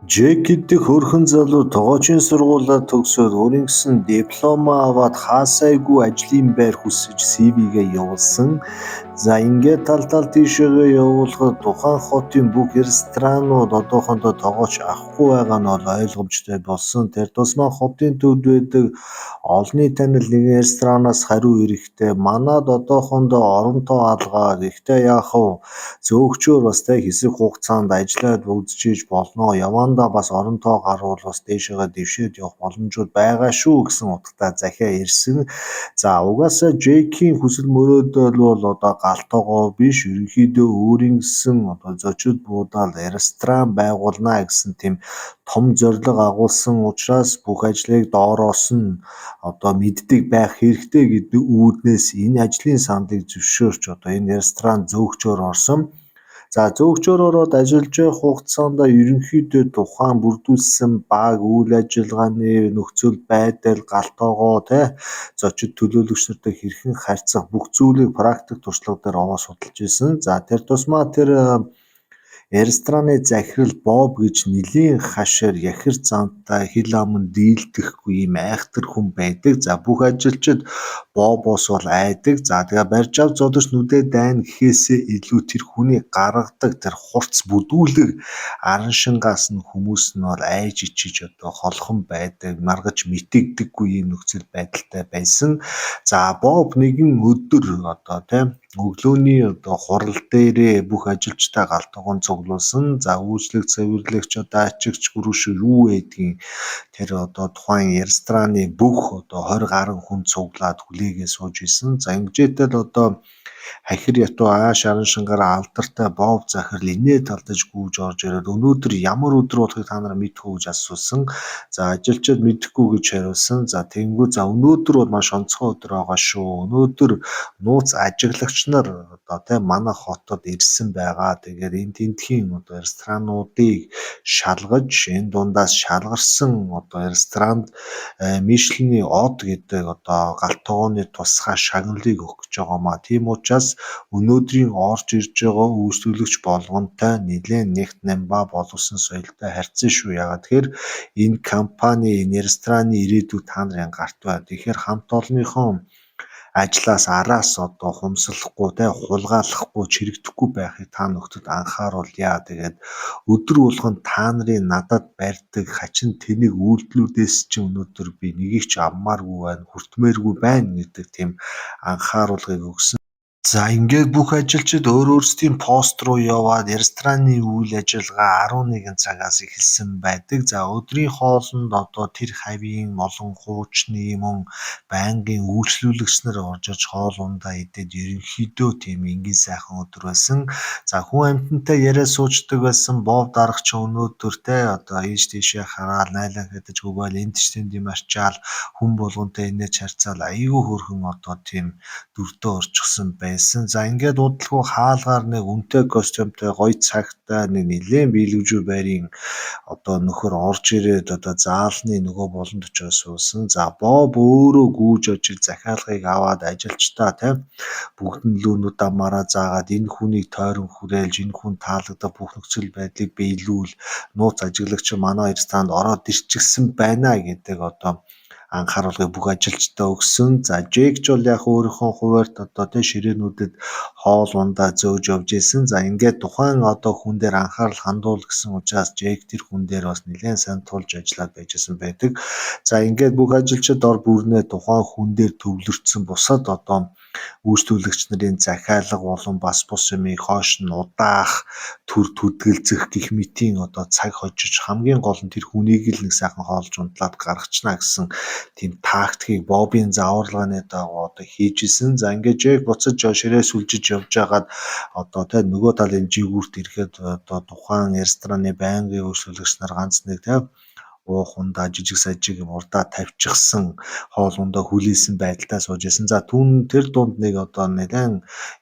Джек гэдэг хөөрхөн залуу тогоочийн сургуулиа төгсөөд өөрийн гэсэн дипломоо аваад хаасайгүй ажлын байр хүсэж CV-гээ явуулсан. За, ингээд тал тал тийшээгээ явуулахад тухайн хотын бүх ресторанууд одоохондоо тогооч авахгүй байгаа нь бол ойлгомжтой болсон. Тэр тусмаа хотын төвд байдаг олонний танил нэгэн ресторанаас хариу ирэхдээ манад одоохондоо орон тоо алгаа. Гэхдээ яах вэ? Зөөгчөөр бас тэ хэсэг хугацаанд ажиллаад үзчихэж болно. Явандаа бас орон тоо гарвал бас дээшээгээ дэвшээд явах боломжууд байгаа шүү гэсэн утгатай захиа ирсэн. За, угаасаа Джекийн хүсэл мөрөөдөл бол одоо гал тогоо биш, ерөнхийдөө өөрийн гэсэн одоо зочид буудал, ресторан байгуулна гэсэн тийм том зорилго агуулсан учраас бүх ажлыг доороос нь одоо мэддэг байх хэрэгтэй гэдэг үүднээс энэ ажлын саналыг зөвшөөрч одоо энэ ресторан зөөгчөөр орсон. За, зөөгчөөр ороод ажиллаж явах хугацаанд ерөнхийдөө тухайн бүрдүүлсэн баг, үйл ажиллагааны нөхцөл байдал, гал тогоо, тэ зочид төлөөлөгч нартай хэрхэн харьцах бүх зүйлийг практик туршлага дээр аваад судалж ирсэн. За, тэр тусмаа тэр рестораны захирал Боб гэж нэлийн хашир яхир зантай, хэл ам нь дийлдэхгүй ийм айхтар хүн байдаг. За, бүх ажилчид Бобоос бол айдаг. За, тэгээ барьж авч зодож нүдээ дайна гэхээсээ илүү тэр хүний гаргадаг тэр хурц бүдүүлэг араншингаас нь хүмүүс нь бол айж ичиж одоо холхон байдаг, маргаж мэтэгдэггүй ийм нөхцөл байдалтай байсан. За, Боб нэгэн өдөр одоо тийм өглөөний одоо хурал дээрээ бүх ажилчдаа гал тогоон цуглуулсан. За, үйлчлэг цэвэрлэгч, одоо ачигч гүрүүш юу байдгийг тэр одоо тухайн рестораны бүх одоо 20 гаруй хүн цуглаад хүлээгээ сууж исэн. За, ингэжээтэл одоо хахир ятуу ааш араншингаар алдартай Боб захирал инээд талдаж гүйж орж ирээд өнөөдөр ямар өдөр болохыг та нар мэдэх үү гэж асуусан. За, ажилчид мэдэхгүй гэж хариулсан. За, тэгэнгүүт за өнөөдөр бол маш онцгой өдөр байгаа шүү. Өнөөдөр нууц ажиглагч нар одоо тийм манай хотод ирсэн байгаа. Тэгээд энэ тэндхийн одоо ресторануудыг шалгаж, энэ дундаас шалгарсан одоо ресторанд Мишлений од гэдэг одоо гал тогооны тусгай шагналыг өгөх гэж байгаа маа. Тийм учраас өнөөдрийн орж ирж байгаа үйлчлүүлэгч болгонтой нэлээн нэгт нямба боловсон соёлтой харьцсан шүү. Яагаад тэгэхээр энэ компани, энэ рестораны ирээдүй та нарын гарт байна. Тэгэхээр хамт олонныхон ажлаас араас одоо хумсгалахгүй, тэ хулгайлахгүй, чирэгдэхгүй байхыг та нөхдөд анхааруулъя. Тэгээд өдөр болгон та нарын надад барьдаг хачин тэнэг үйлдэлүүдээс чинь өнөөдөр би нэгийг ч авмааргүй байна, хүртмээргүй байна гэдэг тийм анхааруулгыг өгсөн. За, ингээд бүх ажилчид өөр өөрсдийн пост руу яваад рестораны үйл ажиллагаа 11 цагаас эхэлсэн байдаг. За, өдрийн хоолнд одоо тэр хавийн олон хуучны мөн байнгын үйлчлүүлэгч нар орж ирж хоол ундаа идээд ерөнхийдөө тийм энгийн сайхан өдөр байсан. За, хүн амьтантай яриа суучдаг байсан Боб дарга ч өнөөдөр те одоо ийш тийшээ хараад найлан хядаж гүгээл энд ч тэнд юм арчаал хүн болгонтой инээж харьцаал айгүй хөөрхөн одоо тийм дүрдээ орчихсон байсан. За, ингээд удалгүй хаалгаар нэг үнэтэй костюмтай, гоё цагтай нэг нэлээн биелэгжүү байрын одоо нөхөр орж ирээд одоо заалны нөгөө болонд очиод суусан. За, Боб өөрөө гүйж очиж захиалгыг аваад ажилчдаа тийм бүгд нь лүүнүүд амаараа заагаад энэ хүнийг тойрон хүрээлж, энэ хүн таалагдах бүх нөхцөл байдлыг биелүүл, нууц ажиглагч манай ресторанд ороод ирчихсэн байна гэдэг одоо анхааруулгыг бүх ажилчдаа өгсөн. За, Джек ч бол яг өөрийнхөө хуваарьт одоо тэ ширээнүүдэд хоол ундаа зөөж явж исэн. За, ингээд тухайн одоо хүн дээр анхаарал хандуул гэсэн учраас Джек тэр хүн дээр бас нэлээн сайн тулж ажиллаад байж исэн байдаг. За, ингээд бүх ажилчид ор бүрнээ тухайн хүн дээр төвлөрчихсөн, бусад одоо үйлчлүүлэгч нарын захиалга болон бас бус юмыг хойш нь удаах, төр түдгэлзэх гэх мэтийн одоо цаг хожиж, хамгийн гол нь тэр хүнийг л нэг сайхан хоолж унтлаад гаргачна гэсэн тийм тактикийг Бобын зааварлагааны дагуу одоо хийж исэн. За, ингээд Джек буцаж ширээ сүлжиж явж байгаад одоо тэ нөгөө талын жигүүрт ирэхэд одоо тухайн рестораны байнгын үйлчлүүлэгч нар ганц нэг тэ уух ундаа жижиг сажиг юм урдаа тавьчихсан, хоол ундаа хүлээсэн байдалтай сууж исэн. За, түүн тэр дунд нэг одоо нэлээн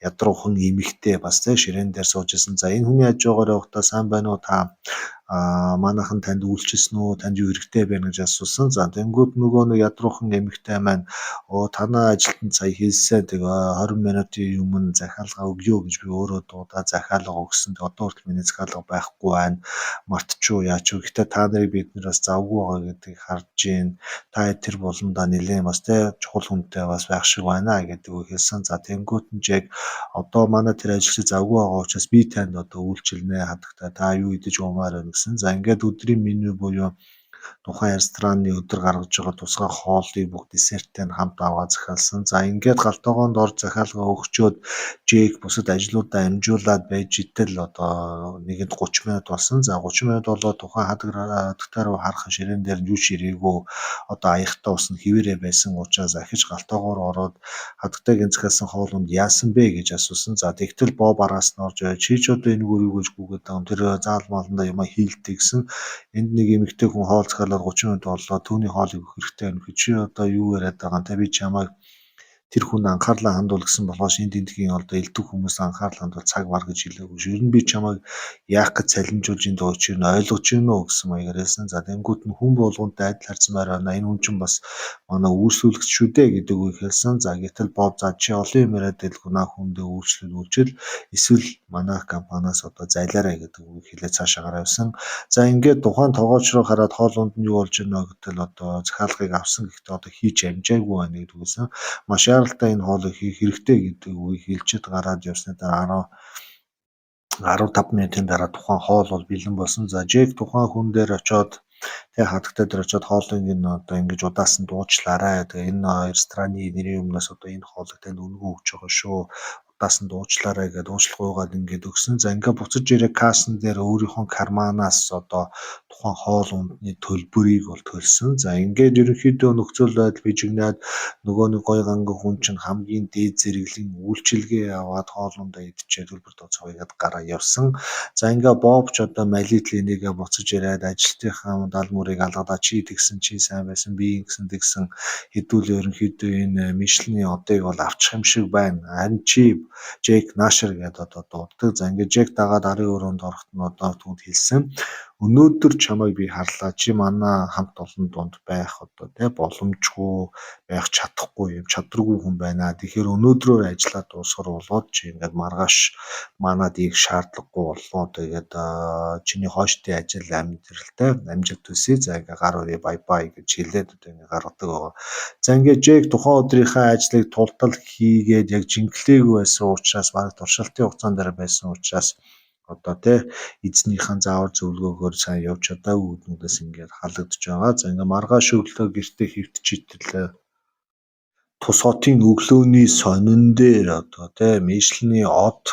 ядруухан эмэгтэй бас тэ ширээн дээр сууж исэн. За, энэ хүний хажуугаар явахдаа сайн байна уу та Манайхан танд үйлчилсэн үү? Танд юу хэрэгтэй байна гэж асуусан. За, тэнгүүд нөгөө нэг ядруухан эмэгтэй маань танай ажилтнанд сая хэлсэн. Тэгээ 20 минутын өмнө захиалга өгье гэж би өөрөө дуудаад захиалга өгсөн. Тэгээ одоо хүртэл миний захиалга байхгүй байна. Мартчихуу яач вэ? Гэхдээ та нарыг бид нар бас завгүй байгаа гэдгийг харж байна. Та тэр буландаа нэлээд бас те чухал хүнтэй бас байх шиг байна гэдэг үг хэлсэн. За, тэнгүүт нь яг одоо манай тэр ажилчид завгүй байгаа учраас би танд одоо үйлчилнэ, хадагтай, та юу идэж уумаар байна гэсэн. За, ингээд өдрийн меню буюу тухайн рестораны өдөр гаргаж байгаа тусгай хоолыг бүх десерттэй нь хамт аваад захиалсан. За, ингээд гал тогоонд орж захиалга өгчөөд Жек бусад ажлуудаа амжуулаад байж итэл одоо нэгэнд 30 минут болсон. За, 30 минут болоод тухайн хадагтай руу харах ширээн дээр нь юу ч ирээгүй, одоо аяхтай ус нь хэвээрээ байсан учраас ахиж гал тоогоор ороод хадагтайг захиалсан хоол унд яасан бэ гэж асуусан. За, тэгтэл Боб араас нь орж, чи ч одоо энэгээр юу гэж гүгээд байгаа юм, тэр заал мааландаа юмаа хийлдэг гэсэн. Энд нэг эмэгтэй хүн хоол захиалаад 30 минут боллоо, түүний хоолыг өгөх хэрэгтэй байна гэхэд чи одоо юу яриад байгаа юм те, би чамайг тэр хүн анхаарлаа хандуул гэсэн болохоос энд эндхийн одоо элдв хүмүүс анхаарал хандуул цаг бар гэж хэлээгүй шүү. Ер нь би чамайг яах гэж цалинжуулж энд байгаа чи нь ойлгож байна уу гэсэн маягаар хэлсэн. За, тэнгүүт нь хүн болгонтой адил харьцмаар байна. Энэ хүн чинь бас манай үйлчлүүлэгч шүү дээ гэдэг үг хэлсэн. За, гэтэл Боб за чи олон юм яриад байлгүй, наа хүндээ үйлчлэл үйлчил эсвэл манай компаниас одоо зайлаарай гэдэг үг хэлээд цаашаа гараа явсан. За, ингээд тухайн тогооч руу хараад хоол унд нь юу болж байна вэ гэтэл одоо захиалгыг авсан, гэхдээ одоо хийж амжаагүй байна гэдэг үгсэн. Маш яаралтай энэ хоолыг хийх хэрэгтэй гэдэг үгийг хэлчихэд гараад явсны дараа 15 минутын дараа тухайн хоол бол бэлэн болсон. За, Жек тухайн хүн дээр очиод тэг хадагтай дээр очиод хоолыг нь одоо ингэж удаасан дуучлаарай. Тэгээ энэ рестораны нэрийн өмнөөс одоо энэ хоолыг танд үнэгүй өгч байгаа шүү. Удаасан дуучлаарай гэдээ уучлах ингээд өгсөн. За, ингээд буцаж ирээ кассан дээр өөрийнхөө карманаас одоо тухайн хоол ундны төлбөрийг бол төлсөн. За, ингээд ерөнхийдөө нөхцөл байдал бижигнээд нөгөө нэг гой ганган хүн чинь хамгийн дээд зэрэглэлийн үйлчилгээ аваад хоол ундаа идчихээ төлбөр тооцоогоод гараа явсан. За, ингээ Боб ч одоо малитл энийгээ буцаж ирээд ажилтныхаа дал мөрийг алгадаа, чи тэгсэн, чи сайн байсан, би ингэсэн тэгсэн, хэдүүлээ ерөнхийдөө энэ Мишлений одыг бол авчих юм шиг байна. Харин чи Жек Нашер гэдээ одоо дууддаг. За, ингээд Жек дагаад арын өрөөнд ороход нь одоо түүнд хэлсэн. Өнөөдөр чамайг би харлаа. Чи манай хамт олон дунд байх одоо тэ боломжгүй байх чадахгүй юм чадваргүй хүн байна. Тэгэхээр өнөөдрөөр ажиллаа дуусгар болоод чи ингээд маргааш манад ийх шаардлагагүй боллоо. Тэгээд чиний хойштын ажил амьдралтай амжилт хүсье. За, ингээд гар хүрээ, bye bye гэж хэлээд одоо ингээд гаргадаг байгаа. За, ингээд Жек тухайн өдрийнхөө ажлыг тултал хийгээд яг жинхлээгүй байсан учраас, бараг туршилтын хугацаан дээр байсан учраас одоо тэ эзнийхэн заавар зөвлөгөөгөөр сайн явж чадаагүй гэднүүдээс ингээд халагдаж байгаа. За, ингээд маргааш өглөө гэртээ хэвтчихтэл тус хотын өглөөний сонин дээр одоо тэ Мишлений од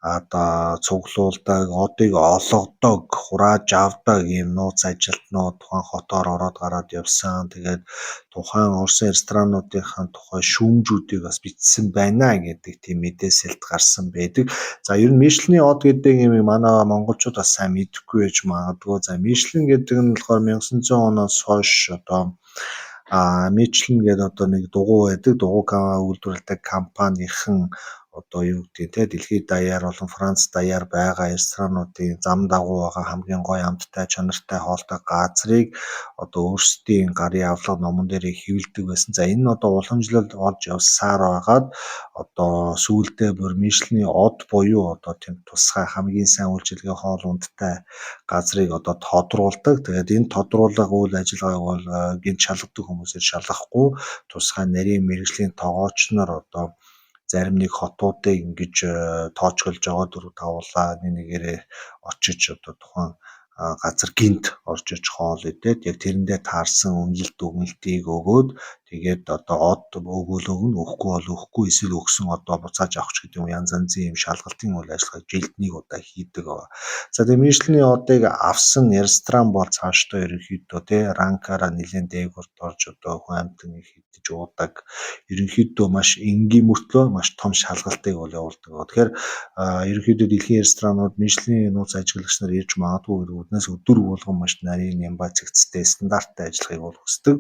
одоо цуглуулдаг, одыг олгодог, хурааж авдаг ийм нууц ажилтнууд тухайн хотоор ороод гараад явсан. Тэгээд тухайн орсон ресторануудынхаа тухай шүүмжүүдийг бас бичсэн байна гэдэг тийм мэдээсэлт гарсан байдаг. За, ер нь Мишлений од гэдэг юм манай монголчууд бас сайн мэдэхгүй байж магадгүй. За, Мишлен гэдэг нь болохоор 1900 оноос хойш одоо Мичлен гэдэг одоо нэг дугуй байдаг. Дугуй үйлдвэрлэдэг компанийн одоо юу гэдгийг те дэлхийд даяар болон Франц даяар байгаа ресторануудын зам дагуу байгаа хамгийн гоё амттай, чанартай хоолтой газрыг одоо өөрсдийн гарын авлага номон дээрээ хэвлэдэг байсан. За, энэ нь одоо уламжлалт болж явсаар байгаад одоо сүүлдээ бүр Мишлений од буюу одоо тийм тусгай хамгийн сайн үйлчилгээ, хоол ундтай газрыг одоо тодруулдаг. Тэгээд энэ тодруулга үйл ажиллагааг бол гэнэт шалгадаг хүмүүсээр шалгахгүй, тусгай нарийн мэргэжлийн тогооч нар одоо зарим нэг хотуудыг ингэж тоочголж байгаа 4 5 улаа нэг нэгээрээ очиж одоо тухайн газар гэнэт орж иж хоол идээд яг тэрэндээ таарсан үнэлэлт өгнөлтийг өгөөд, тэгээд одоо од өгөөл өгнө, өгөхгүй бол өгөхгүй, эсвэл өгсөн одоо буцааж авах ч гэдэг юм, янз янзын юм шалгалтын үйл ажиллагааг жилд нэг удаа хийдэг. За, тэгээд Мишлений одыг авсан ресторан бол цаашдаа ерөнхийдөө тэ rank аараа нэлээн дээгүүр орж одоо хүн амьтан их идэж уудаг. Ерөнхийдөө маш энгийн мөртлөө маш том шалгалтыг бол явуулдаг. Тэгэхээр ерөнхийдөө дэлхийн ресторанууд Мишлений нууц ажиглагч нар ирж магадгүй гэдэг үүднээс өдөр болгон маш нарийн нямбай цэгцтэй стандарттай ажиллахыг бол хүсдэг.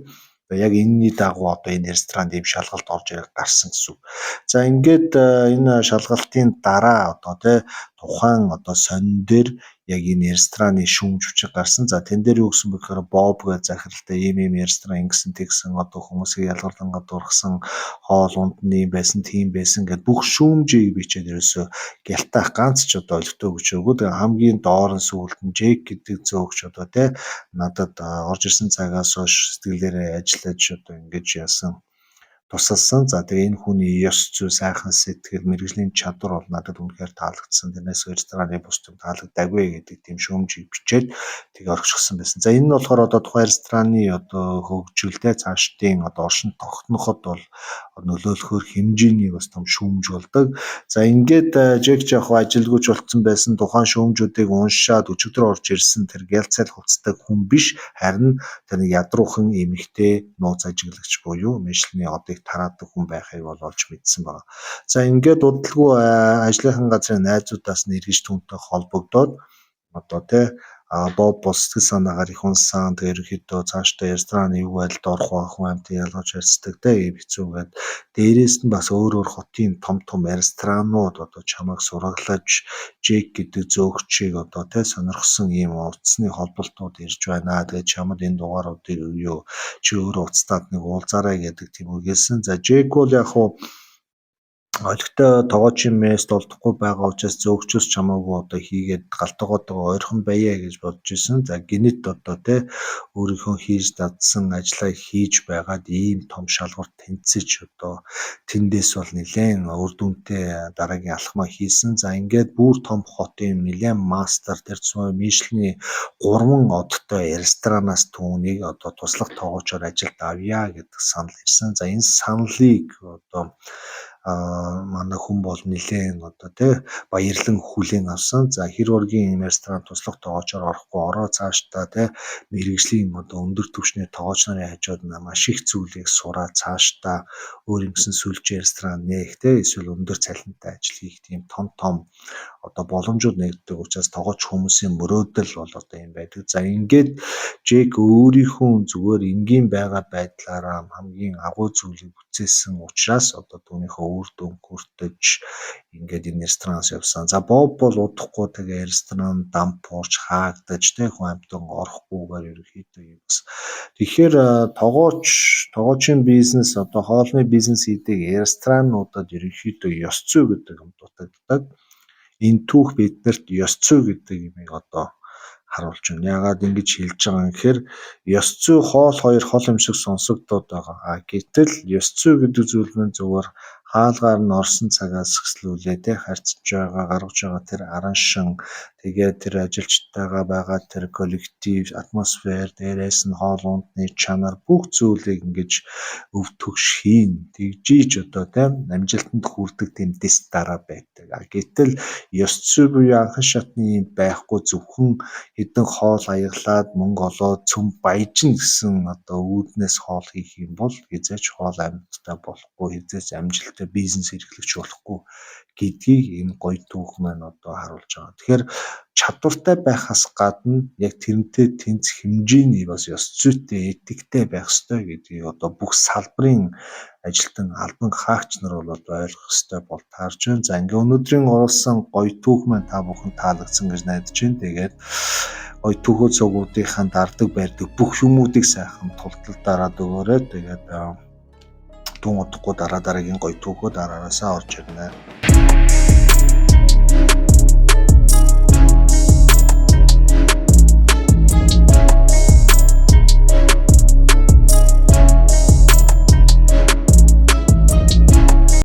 Яг энэний дагуу одоо энэ ресторанд ийм шалгалт орж ирэх гарсан гэсэн үг. За, ингээд энэ шалгалтын дараа одоо тэ тухайн одоо сонин дээр Яг энэ рестораны шүүмж бичиг гарсан. За, тэн дээр юу гэсэн бэ гэхээр Боб гэж захиралтай ийм ийм ресторан ингэсэн тэгсэн, одоо хүмүүсийг ялгарлангаа дургасан, хоол унд нь ийм байсан, тийм байсан гэд бүх шүүмжийг бичээд ерөөсөө гялтаах ганц ч одоо олигтой өгч өгөө. Тэгээ хамгийн доор нь сүүлд нь Джек гэдэг зөөгч одоо те надад орж ирсэн цагаас хойш сэтгэлээрээ ажиллаж одоо ингэж яасан, тусалсан. За, тэгээ энэ хүний ёс зүй, сайхан сэтгэл, мэргэжлийн чадвар бол надад үнэхээр таалагдсан. Тэрнээс рестораны бус юм таалагдаагүй гэдэг тийм шүүмжийг бичээд тэгээ орхичихсан байсан. За, энэ нь болохоор одоо тухайн рестораны одоо хөгжилтэй цаашдын одоо оршин тогтноход бол нөлөөлөхөөр хэмжээний бас том шүүмж болдог. За, ингээд Джек яг ажилгүйч болцсон байсан. Тухайн шүүмжүүдийг уншаад өчигдөр орж ирсэн тэр гялцал хувцастай хүн биш, харин тэр нэг ядруухан эмэгтэй нууц ажиглагч буюу Мишлений одыг тараадаг хүн байхыг бол олж мэдсэн байна. За, ингээд удалгүй ажлынхан газрын найзуудаас нь эргэж түүнтэй холбогдоод одоо те Боб бол сэтгэл санаагаар их унсан. Тэгээ ерөнхийдөө цаашдаа рестораны юу байдалд орох вэ, хүн амьтан ялгаж харьцдаг те ийм хэцүү гээд, дээрээс нь бас өөр өөр хотын том том ресторанууд одоо чамайг сураглаж Джек гэдэг зөөгчийг одоо те сонирхсон ийм утасны холболтууд ирж байна. Тэгээ чамд энэ дугааруудыг өгье. Чи өөрөө уцтаад нэг уулзаарай гэдэг тийм үг хэлсэн. За, Джек бол яг хуу олигтой тогоочийн мест олдохгүй байгаа учраас зөөгчөөс чамаагүй одоо хийгээд галтгоотойгоо ойрхон байя гэж бодож исэн. За, гэнэт одоо те өөрийнхөө хийж дадсан ажлаа хийж байгаад ийм том шалгуурт тэнцэж одоо тэндээс бол нэлээн үр дүнтэй дараагийн алхмаа хийсэн. За, ингээд бүр том хотын нэлээн мастер, тэр зүүн Мишлений 3 одтой ресторанаас түүнийг одоо туслах тогоочоор ажилд авъя гэдэг санал ирсэн. За, энэ саналыг одоо манай хүн бол нэлээн одоо тий баярлан хүлээн авсан. За, хэр ургийн юм ресторан туслах тоогоочоор орохгүй ороо цаашдаа тий мэргэжлийн одоо өндөр түвшний тогооч нарын хажууд маш их зүйлийг сураад цаашдаа өөр юм гэсэн сүлжээ ресторан нээх тий эсвэл өндөр цалинтай ажил хийх тийм том том одоо боломжууд нэгддэг учраас тогооч хүмүүсийн мөрөөдөл бол одоо юм байдаг. За, ингээд Джек өөрийнхөө зүгээр энгийн байгаа байдлаараа хамгийн агуу зүйлийг бүтээсэн учраас одоо түүнийхөө үр дүн хүртэж ингээд энэ ресторанаас явсан. За, Боб бол удахгүй тэгээ ресторан дампуурч хаагдаж тэ хүн амьтан орохгүйгээр ерөнхийдөө юм бас. Тэгэхээр тогоочийн бизнес, одоо хоолны бизнес хийдэг ресторануудад ерөнхийдөө ёс зүй гэдэг юм дутагддаг. Энэ түүх биднэрт ёс зүй гэдэг юмыг одоо харуулж байна. Яагаад ингэж хэлж байгаа юм гэхээр ёс зүй, хоол хоёр хол юм шиг сонсогдоод байгаа. А гэтэл ёс зүй гэдэг зүйл нь зүгээр хаалгаар нь орсон цагаас эхлүүлээ те харьцаж байгаа, гаргаж байгаа тэр араншин, тэгээд тэр ажилчтайгаа байгаа тэр коллектив атмосфер, дээрээс нь хоол ундны чанар, бүх зүйлийг ингэж өв төгш хийн тэгжиж одоо те амжилтанд хүрдэг тийм дэс дараа байдаг. А гэтэл ёс зүй буюу анхан шатны юм байхгүй, зөвхөн хэдэн хоол аяглаад мөнгө олоод цөм баяжна гэсэн одоо үүднээс хоол хийх юм бол хэзээ ч хоол амьттай болохгүй, хэзээ ч амжилттай бизнес эрхлэгч болохгүй гэдгийг энэ гоё түүх маань одоо харуулж байгаа. Тэгэхээр чадвартай байхаас гадна яг тэрнтэй тэнцэх хэмжээний бас ёс зүйтэй, этиктэй байх ёстой гэдгийг одоо бүх салбарын ажилтан, албан хаагч нар бол одоо ойлгох ёстой бол таарч байна. За, ингээ өнөөдрийн оруулсан гоё түүх маань та бүхэн таалагдсан гэж найдаж байна. Тэгээд гоё түүхөө цугуудынхаа дардаг барьдаг бүх юмуудыг сайхан тултал дараад өгөөрэй. Тэгээд түн удахгүй дараа дараагийн гоё түүхөө дараараасаа орж ирнэ.